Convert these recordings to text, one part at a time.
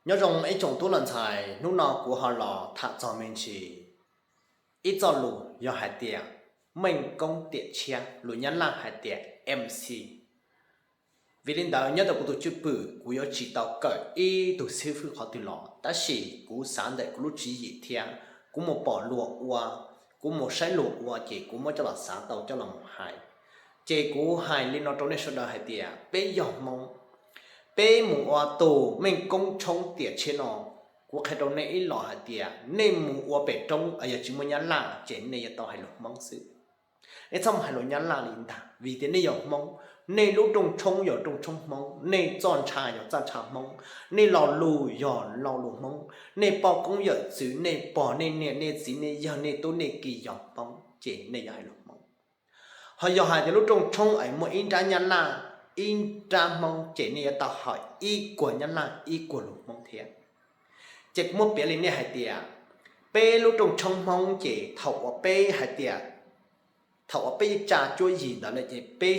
Nyob zoo ib tsoom tub los ntxhais, hnub no kuv ho los tham txog me ntsis ib txoj lus yog hais tias meej koob tiam tshiab, lus Nyab Laj hais tias M C. Vim li ntawd nyob ntawm kuv tus cwj pwm kuv yuav tsis tau kawm ib tug xib fwb qhov twg los, tab sis kuv xav ntawm kuv lub tswv yim thiab kuv mus pom luag ua, kuv mus saib luag ua ces kuv muab coj los xav tau coj los mus hais. Ces kuv hais li no rau nej sawv daws hais tias peb yog Hmoob, peb mus ua tus meej koob tshoob tiam tshiab no, kuv qhia rau nej ib los hais tias nej mus ua pem roob yog tsis muaj Nyab Laj ces nej yuav tau hais lus Hmoob xwb. Nej txhob mus hais lus Nyab Laj li ntag, vim tias nej yog Hmoob, nej lub rooj tshoob yog rooj tshoob Hmoob, nej txoj ntsha yog txoj ntsha Hmoob, nej lo lus yog lo lus Hmoob, nej poj koob yawm txwv, nej pog nej niam nej txiv nej yawg nej tub nej ki yog Hmoob ces nej yuav hais lus Hmoob. Ho yog hais tias lub rooj tshoob es muaj ib nrab Nyab Laj, ib nrab Hmoob ces nej yuav tau hais ib kuag Nyab Laj ib kuag lus Hmoob thiab. Ces kuv muab piav li nej hais tias peb lub rooj tshoob Hmoob ces thaum uas peb hais tias, thaum uas peb tsa cuab yig ntawd lawm ces peb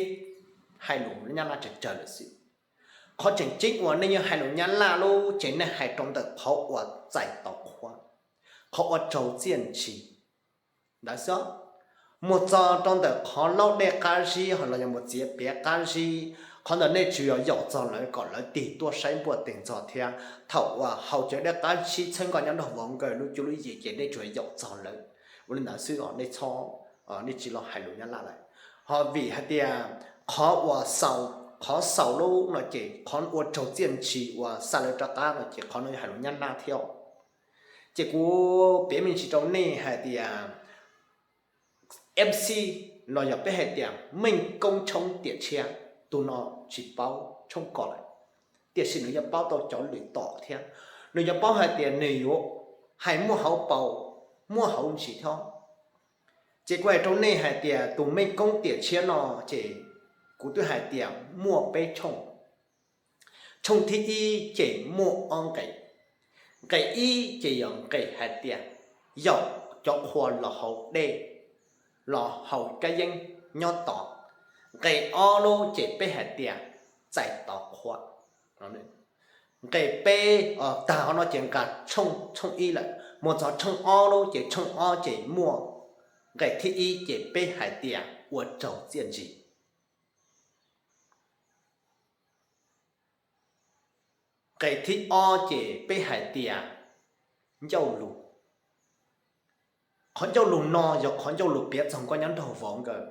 hais lus Nyab Laj tsawg tsawg lawm xwb. Qhov tseem ceeb uas nej yeej hais lus Nyab Laj lub ces nej hais rau ntawm qhov uas txais tau qhua, qhov ua raug txiaj ntsig ntawd xwb. Mus txog rau ntawm qhov laub dej qab zib ho los yog mus txiav piav qab zib, qhov ntawd nej tsuas yog yaum txog lawv kom lawv tig tuaj saib npuaj teg ntxog thiab. Thaum uas haus cawv dej qab zib txhawb nkauj nyab nraug vauv nkawd lub cuab lub yig ces nej tsuas yaum txog lawv ua li ntawd xwb os, nej txhob, nej tsis los hais lus Nyab Laj lawm. Ho vim hais tias qhov uas xaus, qhov xaus lub no ces qhov ua raug txiaj ntsig uas xa lawv rov qab no ces qhov no yog hais lus Nyab Laj thiab. Ces kuv piav me ntsis rau nej hais tias M C los yog peb hais tias meej koob tshoob tiam tshiab, tus no tsis paub tshoob kos lawm, tiam sis nws yuav paub tau cov lwm tom thiab. Nws yuav paub hais tias nws yuav hais muaj hauv paus, muaj hauv ntsis thiab. Ces kuv hais rau nej hais tias tus meej koob tiam tshiab no ces kuv twb hais tias muaj peb tshooj. Tshooj thib ib ces muaj ob nqe. Nqe ib ces yog nqe hais tias yaum cov qhua los haus dej, los haus kab yeeb nyob tod. Nqe ob lub ces peb hais tias txais tau qhua. Nqe peb, tag qhov no ces nqa tshooj, tshooj ib lawm mus txog tshooj ob lub ces tshooj ob ces muaj nqe thib ib ces peb hais tias ua raug txiaj ntsig. Nqe thib ob ces peb hais tias ncauj lus. Qhov ncauj lus no yog qhov ncauj lus piav txog nkauj nyab nraug vauv nkawd,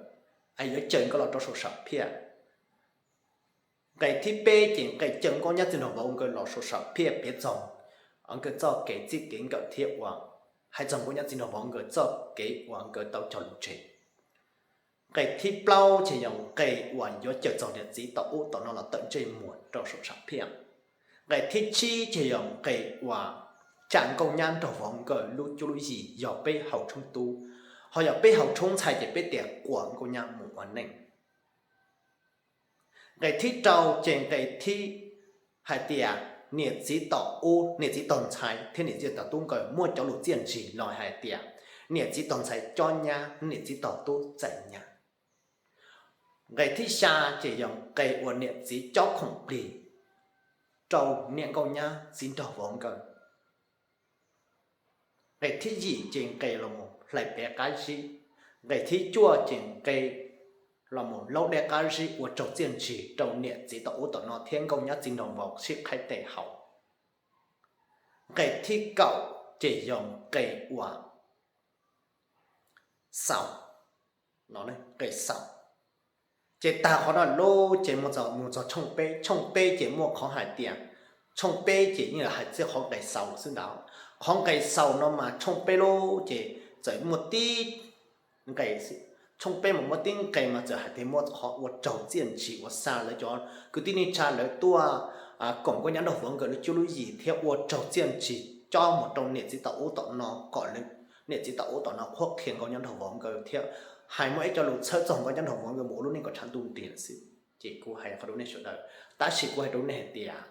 es yuav caw nkawd los rau saum sam phiaj. Nqe thib peb ces nqe caw nkauj nyab txiv nraug vauv nkawd los saum sam phiaj piav txog nkawd txoj kev txij kev nkawm thiab uas hais txog nkauj nyab txiv nraug vauv nkawd txoj kev uas nkawd tau cog lus tseg. Nqe thib plaub ces yog nqe uas yuav caw txog niam txiv tom ub tom no los tawm ntsej muag rau saum sam phiaj. Nqe thib tsib ces yog nqe uas tsam nkauj nyab nraug vauv nkawd lub cuab lub yig yog peb hauv tshoob tub, ho yog peb hauv tshoob ntxhais ces peb tias quas nkauj nyab mus ua neej. Nqe thib rau ces nqe thib hais tias niam txiv tom ub, niam txiv tom ntxhais thiab niam txiv tom tub nkawd muaj cov lus txiaj ntsig los hais tias niam txiv tom ntxhais cob nyab, niam txiv tom tub txais nyab. Nqe thib xya ces yog nqe uas niam txiv cob khoom plig rau niam nkauj nyab txiv nraug vauv nkawd. Nqe thib yim ces nqe los mus hlais pev qab zib. Nqe thib cuaj ces nqe los mus laub dej qab zib ua raug txiaj ntsig rau niam txiv tom ub tom no thiab nkauj nyab txiv nraug vauv sib qhaib tes haus. Nqe thib kaum ces yog nqe uas xaus, nqe xaus. Ces tag qhov no lub ces mus txog, mus txog tshooj peb. Tshooj peb ces muaj qhov hais tias, tshooj peb ces yeej hais txij qhov nqe xaus lawm xwb ntag. Qhov nqe xaus no mas tshooj peb lub ces txawm muaj tib nqe, tshooj peb mas muaj tib nqe mas txawm hais tias muaj qhov ua raug txiaj ntsig uas xa lawv cov kwv tij neej tsa lawv tuaj koom nkauj nyab nraug vauv nkawd lub cuab lub yig thiab ua raug txiaj ntsig cob mus rau niam txiv tom ub tom no kom niam txiv tom ub tom no qhuab qhia nkauj nyab nraug vauv nkawd thiab hais muaj ib co lus txhawb txog nkauj nyab nraug vauv nkawd mus ua lub neej kom tshav ntuj nrig lawm xwb. Ces kuv hais qhov rau nej sawv daws, tab sis kuv hais rau nej hais tias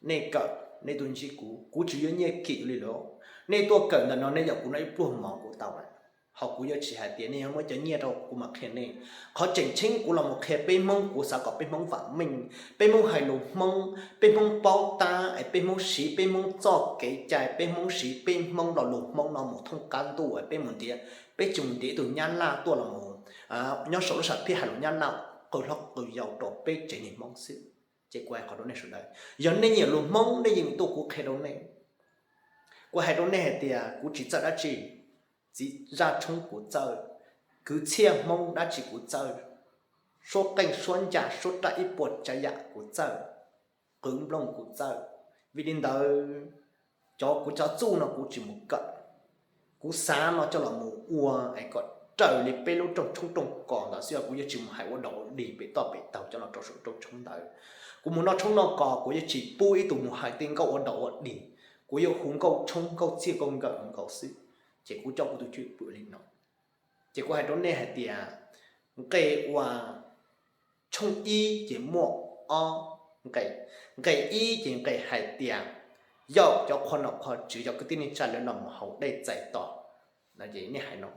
nej kawm nej tuaj ntsib kuv, kuv tsis yuav nyiaj kim li lawm. Nej tuaj kawm ntawm no nej yaum kuv no ib pluag mov kuv tau lawm. Thaum kuv yuav tsis hais tias nej yuav muab cov nyiaj rau kuv mam qhia nej. Qhov tseem ceeb kuv los mus qhia peb Hmoob, kuv xav kom peb Hmoob vam meej, peb Hmoob hais lus Hmoob, peb Hmoob paub tab es peb Hmoob siv peb Hmoob txoj kev cai, peb Hmoob siv peb Hmoob lo lus Hmoob no mus thoob qab ntuj es peb mus ntiav, peb tsis mus ntiav ib tug Nyab Laj tuaj los mus nyob saum lub sam phiaj hais lus Nyab Laj qw hlob qw yau rau peb tsev neeg Hmoob xwb. Ces kuv hais qhov rau nej sawv daws, yog nej nyiam lus Hmoob nej yeej tuaj kuv qhia rau nej. Kuv hais rau nej hais tias kuv tsis txawj dab tsi, txiv zaj tshoob kuv txawj, kwv txhiaj Hmoob dab tsi kuv txawj, suab qeej suab ncas suab raj ib puas tsav yam kuv txawj, qwv nplooj kuv txawj. Vim li ntawd, cov kuv cov txuj no kuv tsis mus kawm, kuv xav no coj los mus ua es kom raws li peb lub rooj tshoob rooj kos ntawd xwb, kuv yuav tsis mus hais ua dog ua dig pem toj pem taug coj los rau saum rooj tshoob ntawd. Kuv mus noj tshoob noj kos kuv yuav tsis pub ib tug mus hais tej nkauj ua dog ua dig, kuv yuav hu nkauj tshoob nkauj txhiaj nkauj nkawm nkaus xwb. Ces kuv coj kuv tus cwj pwm li no. Ces kuv hais rau nej hais tias nqe uas tshooj ib ces muaj ob nqe. Nqe ib ces nqe hais tias yog cov qhua nom qhua tswv cov kwv tij neej tsa lawv los mus haus dej txais tos. Nej hais no,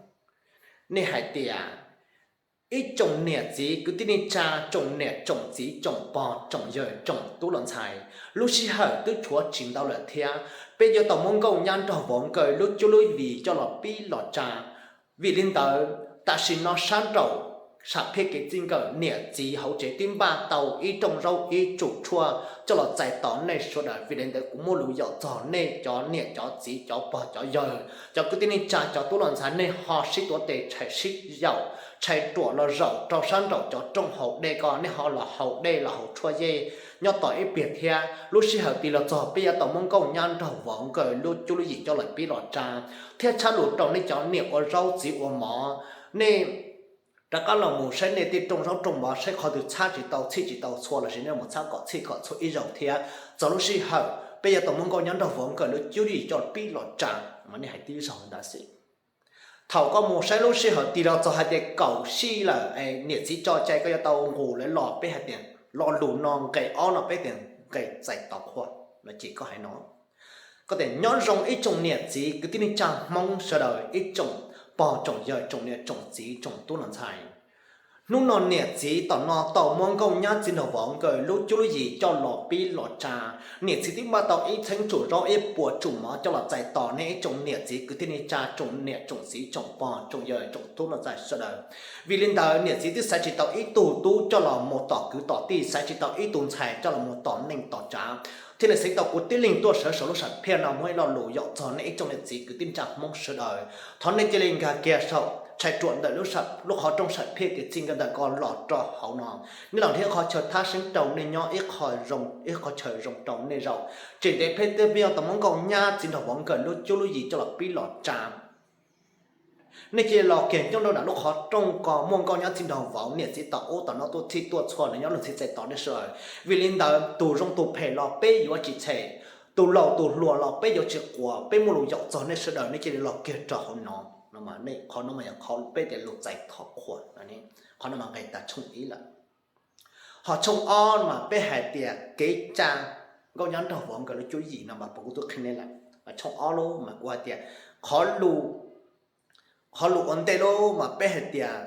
nej hais tias ib tsoom niam txiv kwv tij neej tsa, tsoom niam tsoom txiv tsoom pog tsoom yawg tsoom tub los ntxhais, lub sij hawm twb tshuav tsis ntau lawm thiab, peb yuav tau muab nkauj nyab nraug vauv nkawd lub cuab lub yig coj los pib los tsa. Vim li ntawd, tam sim no sab nraum sam phiaj kev txij nkawm niam txiv hauv tsev twb npaj tau ib rooj zaub ib tsum tshuaj coj los txais tos nej sawv daws. Vim li ntawd kuv muaj lus yaum txog nej cov niam cov txiv cov pog cov yawg cov kwv tij neej tsa cov tub los ntxhais, nej ho sib tuav tes tshais sib yaum tshais ruam los zaum rau sab nraum cov rooj haus dej ko, nej ho los haus dej los haus tshuaj yej nyob tos ib pliag thiab. Lub sij hawm tig los txog peb yuav tau muab nkauj nyab nraug vauv nkawd lub cuab lub yig coj los pib los tsa, thiab tshaj lus rau nej cov niam ua zaub txiv ua mov, nej rov qab los mus saib nej tej rooj zaub rooj mov saib qhov twg txhab tsis tau txhij tsis tau txhua lossis nej mus txhab kom txhij kom txhua ib zaug thiab. Txog lub sij hawm peb yuav tau muab nkauj nyab nraug vauv nkawd lub cuab lub yig coj los pib los tsa, mas nej hais tib zaug ntawd xwb. Thaum koj mus saib lub sij hawm tig los txog hais tias kaum sij lawm, niam txiv tso cai koj yuav tau nqus lawv los, peb hais tias lo lus no nqe ob no peb tias nqe txais tos qhua no ces koj hais no. Koj tias nyob zoo ib tsoom niam txiv kwv tij neej tsa Hmoob sawv daws, ib tsoom pog tsoom yawg tsoom niam tsoom txiv tsoom tub los ntxhais. Hnub no niam txiv tom no tau muab nkauj nyab txiv nraug vauv nkawd lub cuab lub yig coj los pib los tsa. Niam txiv twb npaj tau ib txheeb tsum zaub ib puas tsum mov coj los txais tos nej ib tsoom niam txiv kwv tij neej tsa tsoom niam tsoom txiv tsoom pog tsoom yawg tsoom tub los ntxhais sawv daws. Vim li ntawd niam txiv twb xaiv tsis tau ib tug tub coj los mus tom kwv tom tij, xaiv tsis tau ib tug ntxhais coj los mus tom neej tom tsav, thiaj li xeev tau kuv tib leeg tuaj sawv saum lub sam phiaj no muab ib lo lus yaum txog nej ib tsoom niam txiv kwv tij neej tsa Hmoob sawv daws. Thov nej cia li nkag kiag saum tshais ruam ntawm lub qhov rooj sam phiaj kev txij nkawm ntawm ko los rau hauv no. Nej los nrhiav qhov chaw thab seeb rau nej nyob, ib qho chaw zoo rau nej zaum. Tseem ntev peb twb pib yuav tau muab nkauj nyab txiv nraug vauv nkawd lub cuab lub yig coj los pib los tsa. Nej cia li los kiag coob rau nram lub qhov rooj ko muaj nkauj nyab txiv nraug vauv niam txiv tom ub tom no tuaj txhij tuaj txhua, nws nyob nws txhij txais tos nej sawv daws. Vim li ntawd tus zoo tus phem los peb yuav tsis tshem, tus laus tus hluas los peb yuav tsis quas, peb muaj lus yaum txog nej sawv daws, nej cia li los kiag rau hauv no. Qhov no mas yog qhov peb tias lus txais tos qhua, qhov no mas nqis tas tshooj ib lawm. Ho tshooj ob mas peb hais tias kev tsa nkauj nyab nraug vauv nkawd lub cuab yig no mas kuv twb qhia nej lawm. Tshooj ob lub mas kuv hais tias qhov lus, qhov lus ua ntej lub mas peb hais tias,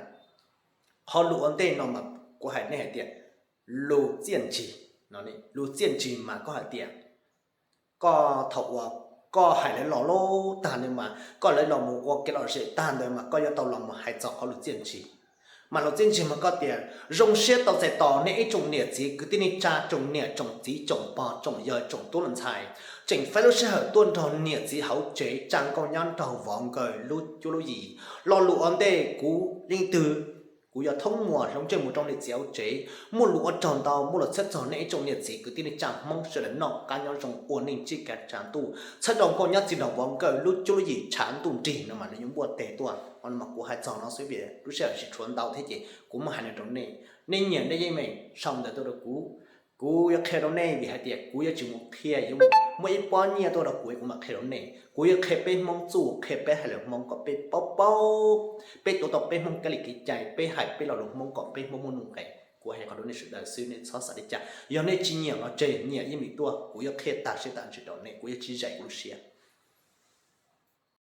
qhov lus ua ntej no mas kuv hais nej hais tias lus txiaj ntsig. Lus txiaj ntsig mas koj hais tias koj thaum uas koj hais lawv los lub tag ntawd mas koj lawv los mus ua kev lom zem tag ntawd mas koj yuav tau los mus hais txog qhov lus txiaj ntsig. Mas lus txiaj ntsig mas koj tias zoo siab tau txais tos nej ib tsoom niam txiv kwv tij neej tsa tsoom niam tsoom txiv tsoom pog tsoom yawg tsoom tub los ntxhais. Tseem faib lub sij hawm tuaj nrog niam txiv hauv tsev tsa nkauj nyab nraug vauv nkawd lub cuab lub yig. Lo lus ua ntej kuv leej twg kuv yuav thoob muas hloov ntsej mus rau niam txiv hauv tsev, muaj lus ua tsaug ntau, muaj lus txhawb txog nej ib tsoom niam txiv kwv tij neej tsa Hmoob sawv daws noj qab nyob zoo ua neej ntsib kev tshav ntuj, txhawb rau nkauj nyab txiv nraug vauv nkawd lub cuab lub yig tshav ntuj nrig no mas nws yuav npuaj teg tuaj. Qhov no mas kuv hais txog no xwb vim lub sij hawm tsis tshuav ntau thiab ces kuv muab hais no rau nej, nej nyiam nej yeej meem sau ntawv tuaj rau kuv. Kuv yuav qhia rau nej vim hais tias kuv yuav tsis mus qhia, yuav muaj ib pob nyiaj tuaj rau kuv kuv mam qhia rau nej. Kuv yuav qhia peb Hmoob txuj, qhia peb hais lus Hmoob kom peb paub paub, peb tuav tau peb Hmoob kab li kev cai, peb hais peb lo lus Hmoob kom peb Hmoob muaj nuj nqis. Kuv hais qhov rau nej sawv daws xwb, nej txhob xav li cas. Yog nej tsis nyiam los tseg, nyiam yeej meem tuaj, kuv yuav qhia tag siab tag ntsws rau nej, kuv yuav tsis zais kuv lub siab.